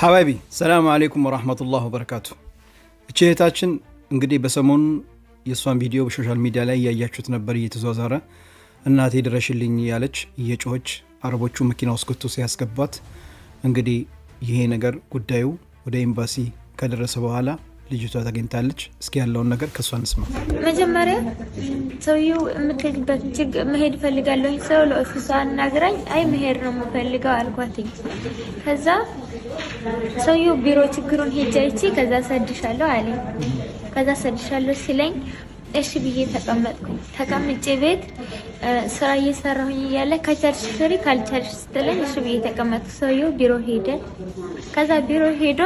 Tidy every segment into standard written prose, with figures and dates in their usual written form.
حبايبي السلام عليكم ورحمة الله وبركاته። እቺ እህታችን እንግዲህ በሰሞኑ የእሷን ቪዲዮ በ social media ላይ እያያችሁት ነበር፣ እየተዟዟረ እናቴ ድረሽልኝ ያለች እየጮኸች አረቦቹ መኪና ውስጥ ከቶ ሲያስገቧት፣ እንግዲህ ይሄ ነገር ጉዳዩ ወደ ኤምባሲ ከደረሰ በኋላ ልጅቷ ተገኝታለች። እስኪ ያለውን ነገር ከእሷ እንስማ። መጀመሪያ ሰውየው የምትሄድበት ችግር መሄድ እፈልጋለሁ ሰው ለ office ዋ አናግራኝ፣ አይ መሄድ ነው የምፈልገው አልኳትኝ። ከዛ ሰውየው ቢሮ ችግሩን ሄጄ አይቼ ከዛ ሰድሻለሁ አለኝ። ከዛ ሰድሻለሁ ሲለኝ እሺ ብዬ ተቀመጥኩኝ። ተቀምጬ ቤት ስራ እየሰራሁኝ እያለ ከቻልሽ ስሪ ካልቻልሽ ስትለኝ እሺ ብዬ ተቀመጥኩ። ሰውየው ቢሮ ሄደ። ከዛ ቢሮ ሄዶ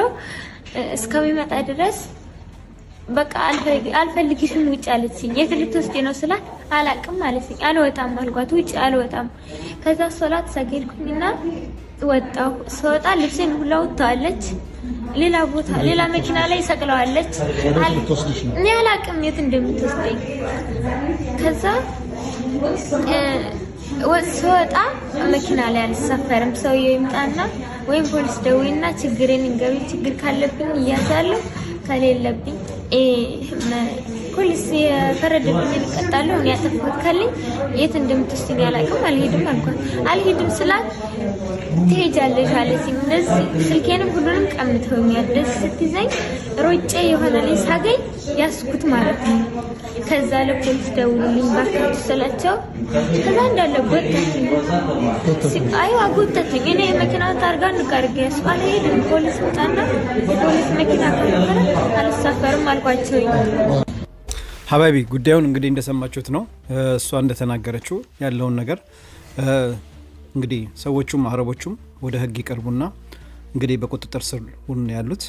እስከሚመጣ ድረስ በቃ አልፈልግሽም ውጭ አለችኝ። የት ልትወስጂ ነው ስላት አላቅም አለችኝ። አልወጣም አልኳት፣ ውጭ አልወጣም። ከዛ ሶላት ሰገድኩኝና ወጣሁ። ስወጣ ልብሴን ሁላ ወጥተዋለች። ሌላ ቦታ ሌላ መኪና ላይ ሰቅለዋለች። እኔ አላቅም የት እንደምትወስደኝ። ከዛ ስወጣ መኪና ላይ አልሳፈርም፣ ሰውየው ይምጣና ወይም ፖሊስ ደውይና ችግሬን እንገቢ፣ ችግር ካለብኝ እያዛለሁ፣ ከሌለብኝ ፖሊስ የፈረደብኝ እቀጣለሁ። እኔ ያጠፋሁት ካለኝ የት እንደምትወስደኝ አላውቅም፣ አልሄድም አልኳት። አልሄድም ስላት ትሄጃለሽ አለችኝ። እንደዚህ ስልኬንም ሁሉንም ቀምተውኛል። እንደዚህ ስትይዘኝ ሮጬ የሆነ ልጅ ሳገኝ ያስኩት ማለት ነው። ከዛ ለፖሊስ ደውሉልኝ ባካችሁ ስላቸው ከዛ እንዳለ ጎተቱኝ። አይዋ ጎተቱኝ። እኔ የመኪናውን ታርጋ ንቃርጌ ያስኩ አልሄድም፣ ፖሊስ ምጣና የፖሊስ መኪና ከነበረ አልሳፈርም አልኳቸው። حبايبي ጉዳዩን እንግዲህ እንደሰማችሁት ነው። እሷ እንደተናገረችው ያለውን ነገር እንግዲህ ሰዎቹም አረቦቹም ወደ ሕግ ይቀርቡና እንግዲህ በቁጥጥር ስር ሁን ያሉት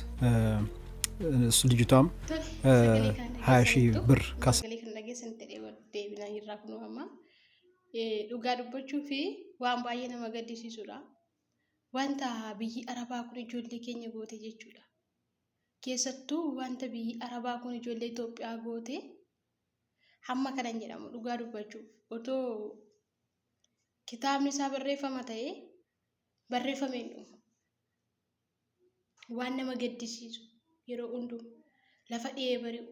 ልጅቷም 20,000 ብር ካሳ Sagalee kan dhageessan ta'ee deebinaa jirraa kunoo amma dhugaa dubbachuu fi waan baay'ee nama gaddisiisudha. Wanta biyyi Arabaa kun ijoollee keenya goote jechuudha. Keessattuu wanta biyyi Arabaa kun ijoollee Itoophiyaa goote hamma kanan jedhamu dhugaa dubbachuuf otoo kitaabni isaa barreeffama ta'ee barreeffamee hin dhumu. Waan nama gaddisiisu yeroo hundumaa lafa dhiyee bari'u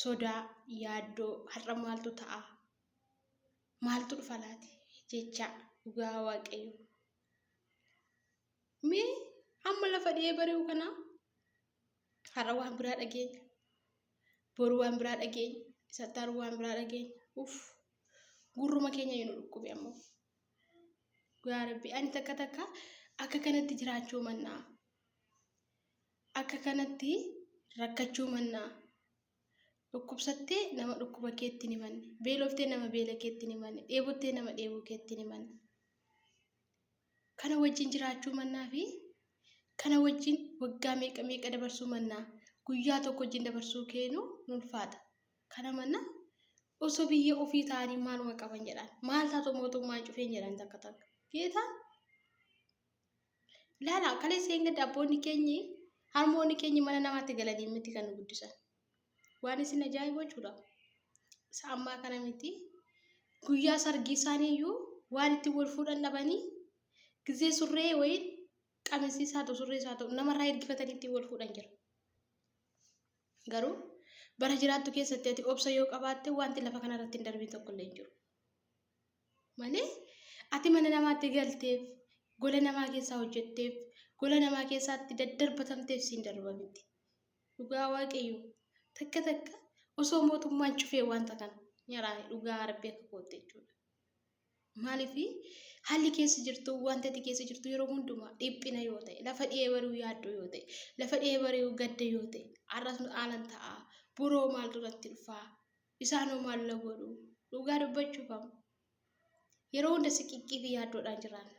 sodaa, yaaddoo, har'a maaltu ta'a, maaltu dhufa laati jecha dhugaa Waaqayyo. Mee hamma lafa dhiyee bari'u kana har'a waan biraa dhageenya, boru waan biraa dhageenya, isatti waan biraa dhageenya. Uff, gurruma keenya nu dhukkube ammoo. Dhugaa Rabbi, ani takka takka akka kanatti jiraachuu mannaa, akka kanatti rakkachuu mannaa, dhukkubsattee nama dhukkuba keetti ni manne, beeloftee nama beela keetti ni manne, dheebottee nama dheebuu keetti ni manne. Kana wajjin jiraachuu mannaa fi kana wajjin waggaa meeqa meeqa dabarsuu mannaa guyyaa tokko wajjin dabarsuu keenu nu ulfaata. Kana mannaa osoo biyya ofii ta'anii maaluma qaban jedhan, maal taatu mootummaan cufeen jedhan takka takka. Geetaa ilaala, kaleessa hin gadda abboonni keenyi harmoonni keenyi mana namaatti galanii miti kan nu guddisan. Waan isin ajaa'ibu jechuudha. Isa ammaa kana miti. Guyyaa sargii isaanii iyyuu waan itti wal fuudhan dhabanii gizee surree wayiin qamisii isaa ta'u surree isaa ta'u namarraa ergifatanii ittiin wal fuudhan jira. Garuu bara jiraattu keessatti ati obsa yoo qabaatte wanti lafa kanarratti hin darbin tokko illee hin jiru. Malee ati mana namaatti galteef, gola namaa keessaa hojjetteef, gola namaa keessaatti daddarbatamteef siin darba miti. Dhugaa Waaqayyo, takka takka osoo mootummaan cufee wanta kana nyaraa dhugaa Rabbi akka kootte jechuudha. Maaliif haalli keessa jirtu, wanta ati keessa jirtu yeroo hundumaa dhiphina yoo ta'e, lafa dhiyee bari'u yaaddoo yoo ta'e, lafa dhiyee bari'u gadda yoo ta'e, har'as haalan ta'a, boroo maaltu irratti dhufaa, isaanoo maal la godhu, dhugaa dubbachuuf yeroo hunda siqiqqii fi yaaddoodhaan jiraanna.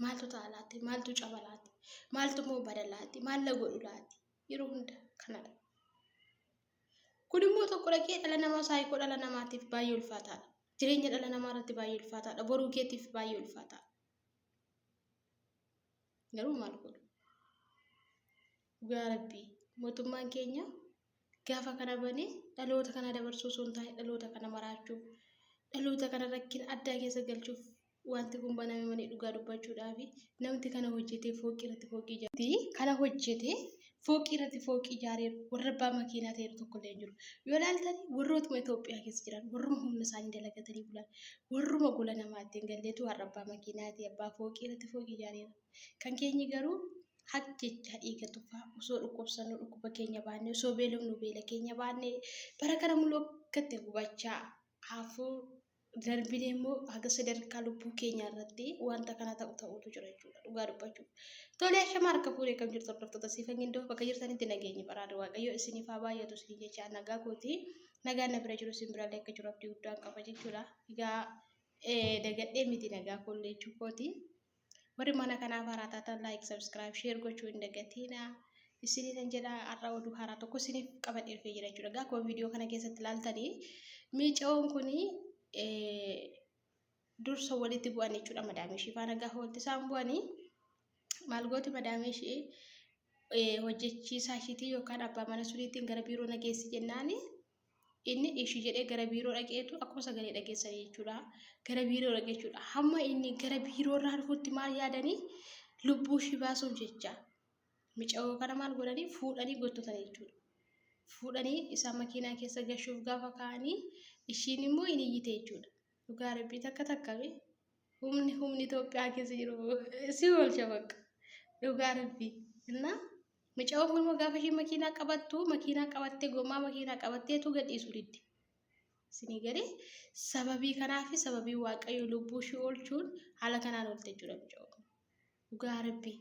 Maaltu ta'a laati? Maaltu caba laati? Maaltu immoo bada laati? Maal la godhu laati? Yeroo hunda kanadha. Kun immoo tokko dhaqee dhala namaa saayikoo dhala namaatiif baay'ee ulfaataadha. Jireenya dhala namaa irratti baay'ee ulfaataadha. Boruu keetiif baay'ee ulfaataadha. Garuu maal godhu? Dhugaa Rabbii, mootummaan keenya gaafa kana banee dhaloota kana dabarsuu osoo hin taane dhaloota kana maraachuuf, dhaloota kana rakkina addaa keessa galchuuf Wanti kun baname malee dhugaa dubbachuudhaaf namti kana hojjetee fooqii irratti fooqii ijaaree kana hojjetee fooqii irratti fooqii ijaareeru warra abbaa makiinaa ta'eeru tokko illee hin jiru. Yoo ilaaltan warrootuma Itoophiyaa keessa jiran warruma humna isaanii dalagatanii bulan warruma gola namaatti hin galleetu har'a abbaa makiinaa ta'e abbaa fooqii irratti fooqii ijaareera. Kan keenyi garuu haq jecha dhiiga tufaa osoo dhukkubsannu dhukkuba keenya baanne osoo beelofnu beela keenya baanne bara kana muluu akkatti gubachaa hafuu darbinee immoo haga sadarkaa lubbuu keenya irratti wanta kana ta'u ta'utu jira jechuudha dhugaa dubbachuuf. Tolee ashama harka fuudhee kam jirtu hordoftoota siifan gindoo bakka jirtanitti nageenyi baraada waaqayyo isiniif haa baay'atu isin jecha nagaa kooti nagaan na bira jiru isin birallee akka jiru abdii guddaan qaba jechuudha. Egaa dagadhee miti nagaa koollee jechuu kooti. Warri mana kanaaf haaraa taatan like, subscribe, share gochuu hin dagatiina. Isiniin jedha har'a oduu haaraa tokko isiniif qabadhee dhufee jira jechuudha. Egaa akkuma viidiyoo kana keessatti ilaaltanii miicawoon kun dursa walitti bu'an jechuudha. Madaamii ishii faana gaafa walitti isaan bu'anii maal gooti madaamii ishii hojjechiisaa ishiitiin yookaan abbaa mana suniitiin gara biiroo na geessi jennaani inni ishii jedhee gara biiroo dhaqeetu akkuma sagalee dhageessanii jechuudha. Gara biiroo dhaqee jechuudha. Hamma inni gara biiroo irraa dhufutti maal yaadanii lubbuu ishii baasuuf jecha micawoo kana maal godhanii fuudhanii gottotanii jechuudha. Fuudhanii isa makiinaa keessa gashuuf gaafa ka'anii ishiin immoo hin iyyite jechuudha. Dhugaa rabbii takka takka humni humni Itoophiyaa keessa jiru si oolcha bakka dhugaa rabbii. Innaa Mucayoon kun immoo gaafa isheen makiinaa qabattu makiinaa qabattee gommaa makiinaa qabatteetu gadhiisuu didde. Isinii galee sababii kanaa fi sababii Waaqayyo lubbuu ishee oolchuun haala kanaan oolte jechuudha mucayoon kun. Dhugaa rabbii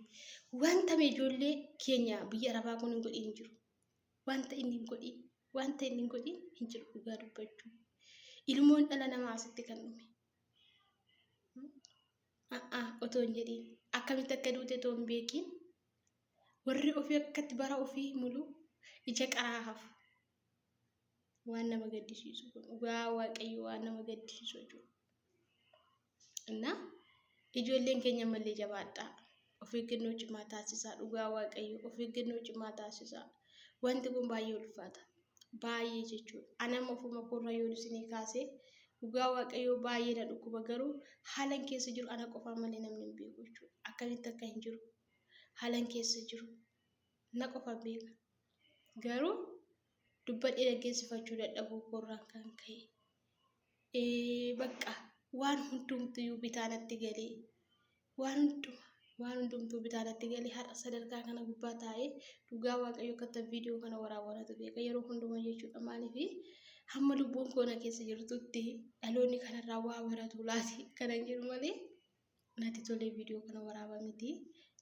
wanta mee ijoollee keenya biyya arabaa kun hin godhin hin jiru. Wanta inni hin godhin wanta inni hin godhin hin jiru dhugaa dubbachuu. Ilmoon dhala namaa asitti kan dhume. A'aa otoo hin jedhiin akkamitti akka duute otoo hin beekiin warri ofii akkatti bara ofii mulu ija qaraa hafu. Waan nama gaddisiisu kun dhugaa waaqayyo waan nama gaddisiisu jechuudha. Innaa ijoolleen keenya mallee jabaadhaa. Of eeggannoo cimaa taasisaa dhugaa waaqayyo of eeggannoo cimaa taasisaa. Wanti kun baay'ee ulfaata. Baay'ee jechuudha. Anama ofuma koorraa yoon isinii kaasee dhugaa waaqayyoo baay'ee na dhukkuba garuu haalan keessa jiru ana qofaa malee namni hin beeku jechuudha. Akkamitti akka hin jiru haalan keessa jiru na qofa beeka. Garuu dubbadhee dhaggeessifachuu dadhabuu koorraan kan ka'e bakka waan hundumtuyyuu bitaa natti galee waan hunduma waan hundumtuu bitaa natti galee har'a sadarkaa kana gubbaa taa'ee dhugaa waaqayyo akkatti viidiyoo kana waraabbanatu beeka yeroo hunduma jechuudha maaliif hamma lubbuun koo na keessa jirtutti dhaloonni kanarraa waa baratu laati kanan jedhu malee natti tolee viidiyoo kana waraaba miti.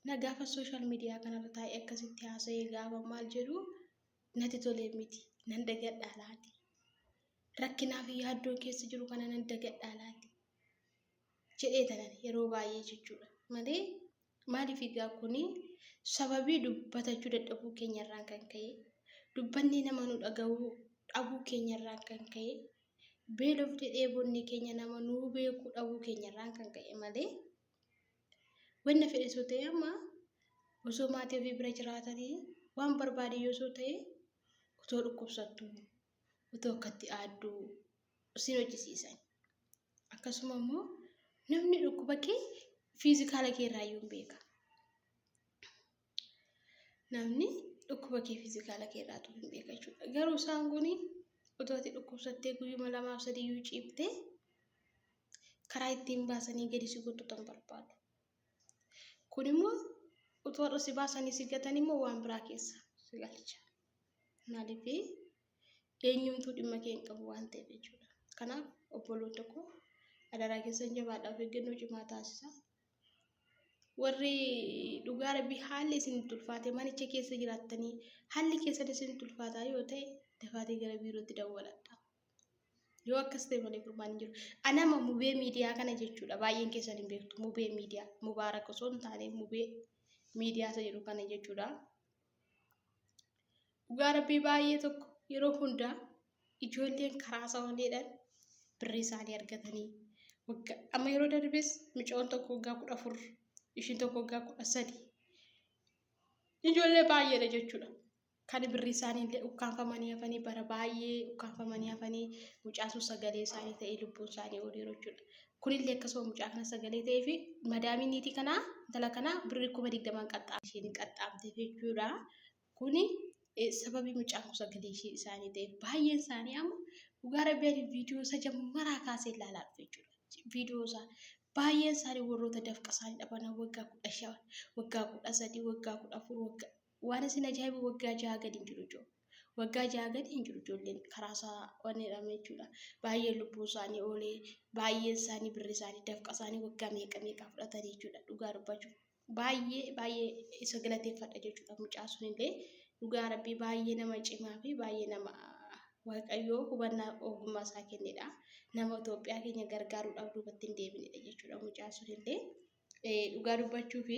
Na gaafa sooshaal miidiyaa kanarra taa'ee akkasitti haasa'ee gaafa maal jedhu natti tolee miti. Nan dagadhaa laati. Rakkinaa fi yaaddoon keessa jiru kana nan dagadhaa laati. Jedhee tanan yeroo baay'ee jechuudha. Malee maaliif egaa kuni sababii dubbatachuu dadhabuu keenyarraan kan ka'e dubbannee nama nu dhaga'uu dhabuu keenyarraan kan ka'e beelofne dheebonne keenya nama nuu beekuu dhabuu keenyarraan kan ka'e malee wanna fedhe osoo ta'e amma osoo maatii ofii bira jiraatanii waan barbaade yoo osoo ta'e otoo dhukkubsattu otoo akkatti aadduu sin hojjisiisan. Akkasuma immoo namni dhukkuba kee fiizikaala kee irraa iyyuu hin beeka. Namni dhukkuba kee fiizikaala kee irraatu hin beeka jechuudha. Garuu isaan kun otoo ati dhukkubsattee guyyuma lamaaf sadiyyuu ciiftee karaa ittiin baasanii gadi si gottatan barbaadu. Kun immoo otoo har'a si baasanii si gatan immoo waan biraa keessa si galcha. Maaliif eenyumtuu dhimma kee hin qabu waan ta'eef jechuudha. Kanaaf obboloota koo adaraa keessan jabaadhaa of eeggannoo cimaa taasisaa. Warri dhugaa rabbii haalli isinitti ulfaate manicha keessa jiraattanii haalli keessan isinitti ulfaataa yoo ta'e dafaatii gara biirootti dawwaladha. Yoo akkas ta'e malee furmaan hin jiru. Anama mubee miidiyaa kana jechuudha baay'een keessan hin beektu mubee miidiyaa mubaarak osoo hin taane mubee miidiyaa isa jedhu kana jechuudha. Dhugaa rabbii baay'ee tokko yeroo hundaa ijoolleen karaa sawaleedhaan birrii isaanii argatanii waggaa amma yeroo darbes mucoon tokko waggaa 14 ishiin tokko waggaa 13 ijoollee baay'eedha jechuudha. Kan birrii isaanii illee ukkaanfamanii hafanii bara baay'ee ukkaanfamanii hafanii mucaan sun sagalee isaanii ta'ee lubbuun isaanii ooleeru jechuudha. Kunillee akkasuma mucaa kana sagalee ta'ee fi madaamiin niitii kanaa intala kanaa birrii 20,000 qaxxaamte isheen qaxxaamteef jechuudha. Kuni sababii mucaan kun sagalee ishee isaanii ta'eef baay'een isaanii amma dhugaa rabbii ani viidiyoo isa jammaraa kaasee ilaalaa dhufe jechuudha. Viidiyoo isaa baay'een isaanii warroota dafqa isaanii dhaban waggaa 15, waggaa 13, waggaa 14, waggaa waan isin ajaa'ibu waggaa 6 gadi hin jiru ijoollee. Waggaa 6 gadi hin jiru ijoolleen karaa isaa waan jedhame jechuudha. Baay'een lubbuu isaanii oolee baay'een isaanii birri isaanii dafqa isaanii waggaa meeqa meeqa fudhatanii jechuudha dhugaa dubbachuuf. Baay'ee baay'ee isa galateeffadha jechuudha mucaa sunillee dhugaa rabbii baay'ee nama cimaa fi baay'ee nama waaqayyoo hubannaa ogummaa isaa kennedha. Nama Itoophiyaa keenya gargaaruudhaaf duubatti hin deebinedha jechuudha mucaa sunillee. Dhugaa dubbachuu fi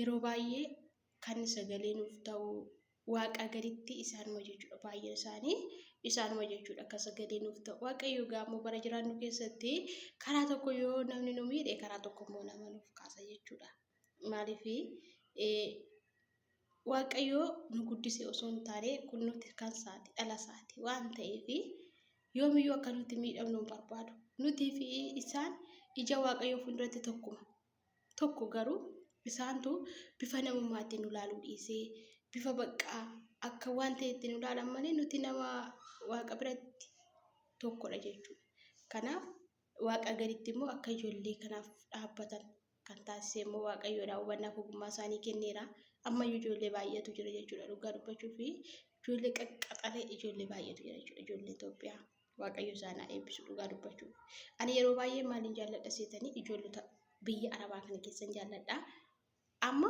yeroo baay'ee kan sagalee nuuf ta'u waaqa gaditti isaanuma jechuudha baay'een isaanii isaanuma jechuudha akka sagalee nuuf ta'u waaqayyo gaammoo bara jiraannu keessatti karaa tokko yoo namni nu miidhe karaa tokko immoo nama nuuf kaasa jechuudha. Maaliif waaqayyo nu guddise osoo hin taane kun nuti kan isaati dhala isaati waan ta'eef yoomiyyuu akka nuti miidhamnu hin barbaadu. Nutii fi isaan ija waaqayyoo fuulduratti tokkuma. Tokko garuu isaantu bifa namummaatiin nu laaluu dhiisee bifa baqqaa akka waan ta'etti nu laalan malee nuti nama waaqa biratti tokkodha jechuudha. Kanaaf waaqa gaditti immoo akka ijoollee kanaaf dhaabbatan kan taasise immoo waaqayyoodha. Hubannaaf ogummaa isaanii kenneera. Ammayyuu ijoollee baay'eetu jira jechuudha. Dhugaa dubbachuu fi ijoollee qaqqaxalee ijoollee baay'eetu jira jechuudha. Ijoollee Itoophiyaa waaqayyo isaan haa eebbisu dhugaa dubbachuuf. Ani yeroo baay'ee maaliin jaalladha seetanii ijoollota biyya Arabaa kana keessan jaalladha. Amma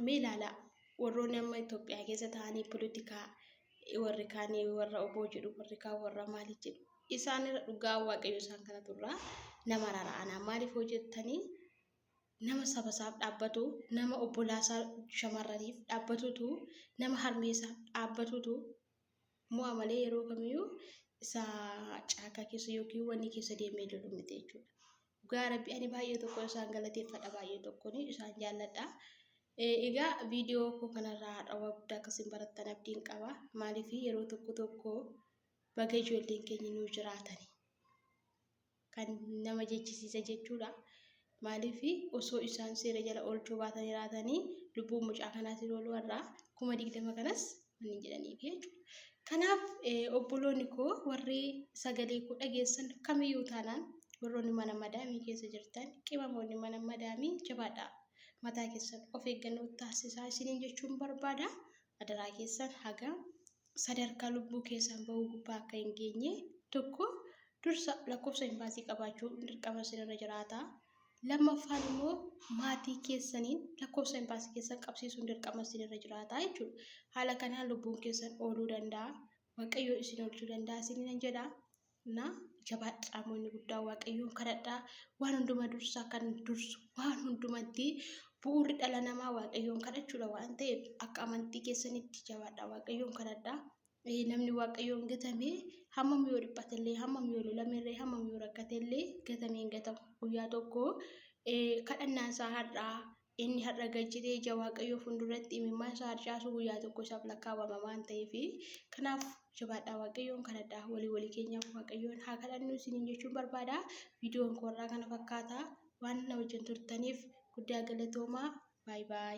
mee ilaalaa warroonni amma Itoophiyaa keessa ta'anii polotikaa warri kaanii warra oboo jedhu warri kaan warra maalii jedhu isaan irra dhugaa waaqayyo isaan kana turraa nama rara'anaa maaliif hojjettanii nama saba isaaf dhaabbatu nama obbolaasaa shamarraniif dhaabbatutu nama harmeesaaf dhaabbatutu mo'a malee yeroo kamiyyuu isa caakaa keessa yookiin wanni keessa deemee lolu miti jechuudha. Dhugaa rabbi ani baay'ee tokko isaan galateeffadha baay'ee tokkoon isaan jaalladha. Egaa viidiyoo koo kanarraa har'a waa guddaa akka isin barattan abdiin qaba. Maaliif yeroo tokko tokko baga ijoolleen keenya nuu jiraatani kan nama jechisiisa jechuudha. Maaliif osoo isaan seera jala oolchuu baatanii jiraatanii lubbuun mucaa kanaas hin oolu har'a 20,000 kanas wanni jedhaniif jechuudha. Kanaaf obboloonni koo warri sagalee koo dhageessan kamiyyuu taanaan warroonni mana madaamii keessa jirtan qimamoonni mana madaamii jabaadhaa mataa keessan of eeggannoo taasisaa isiniin jechuun barbaada. Adaraa keessan haga sadarkaa lubbuu keessan bahuu gubbaa akka hin geenye tokko dursa lakkoofsa imbaasii qabaachuu dirqama isinirra jiraata. Lammaffaan immoo maatii keessaniin lakkoofsa imbaasii keessan qabsiisuun dirqama isinirra jiraata jechuudha. Haala kanaan lubbuun keessan ooluu danda'a. Waaqayyo isin oolchuu danda'a isiniin jedha. Na jabaadhaa inni guddaa waaqayyoon kadhadhaa waan hunduma dursaa kan dursu waan hundumatti bu'uurri dhala namaa waaqayyoon kadhachuudha waan ta'eef akka amantii keessanitti jabaadhaa waaqayyoon kadhadhaa. Namni waaqayyoon gatame hammam yoo dhiphatellee hammam yoo lolamellee hammam yoo rakkatellee gatamee hin gatamu guyyaa tokko kadhannaan isaa har'aa inni har'a gad jedhee ija waaqayyoo fuulduratti imimmaan isaa harcaasu guyyaa tokko isaaf lakkaawama waan ta'eef kanaaf jabaadhaa waaqayyoon kadhadhaa walii walii keenyaaf waaqayyoon haa kadhannu isiniin jechuun barbaada. Viidiyoon koo irraa kana fakkaata waan na wajjin turtaniif guddaa galatoomaa baay baay.